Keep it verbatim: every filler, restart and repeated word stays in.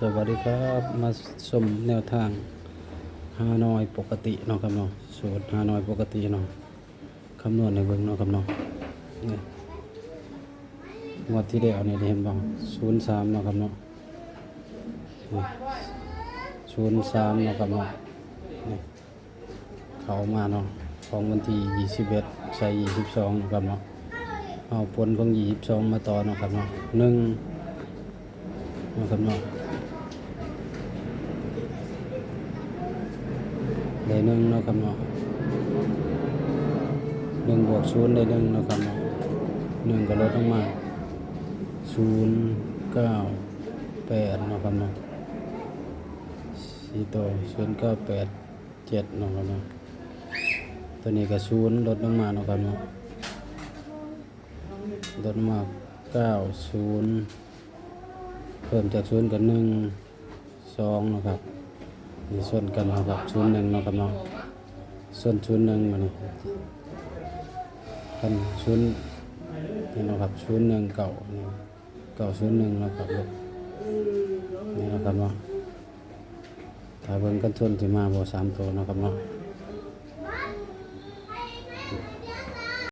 สวัสดีครับ มาชมแนวทางฮานอยปกติเนาะครับเนาะ สูตรฮานอยปกติเนาะ คำนวณให้เบิ่งเนาะครับเนาะ นี่ งวดที่แล้วนี่เห็นบ่ ศูนย์สาม เนาะครับเนาะ นี่ ศูนย์สาม เนาะครับเนาะ นี่ เข้ามาเนาะ ของวันที่ยี่สิบเอ็ด ใส่ ยี่สิบสอง เนาะครับเนาะ เอาผลของ ยี่สิบสอง มาต่อเนาะครับเนาะ หนึ่ง เนาะครับเนาะ ได้ หนึ่ง เนาะครับเนาะ หนึ่ง บวก ศูนย์ ได้ หนึ่ง เนาะครับเนาะ หนึ่ง ก็ลดลงมา ศูนย์เก้าแปด เนาะครับเนาะ สี่ ตัว ศูนย์เก้าแปดเจ็ด เนาะครับเนาะ ตัวนี้ก็ ศูนย์ ลดลงมาเนาะครับเนาะ ลดลงมา เก้า ศูนย์ เพิ่มจาก ศูนย์ ก็ หนึ่ง สอง เนาะครับ นี่ส่วนกันเนาะครับ ศูนย์หนึ่ง เนาะครับเนาะ ส่วน ศูนย์หนึ่ง มานี่ กัน ศูนย์ นี่เนาะครับ ศูนย์หนึ่งเก้า นี่ เก้าศูนย์หนึ่ง เนาะครับ นี่เนาะครับเนาะ ถ้าเบิ่งกันชนสิมาบ่ สาม ตัวเนาะครับเนาะ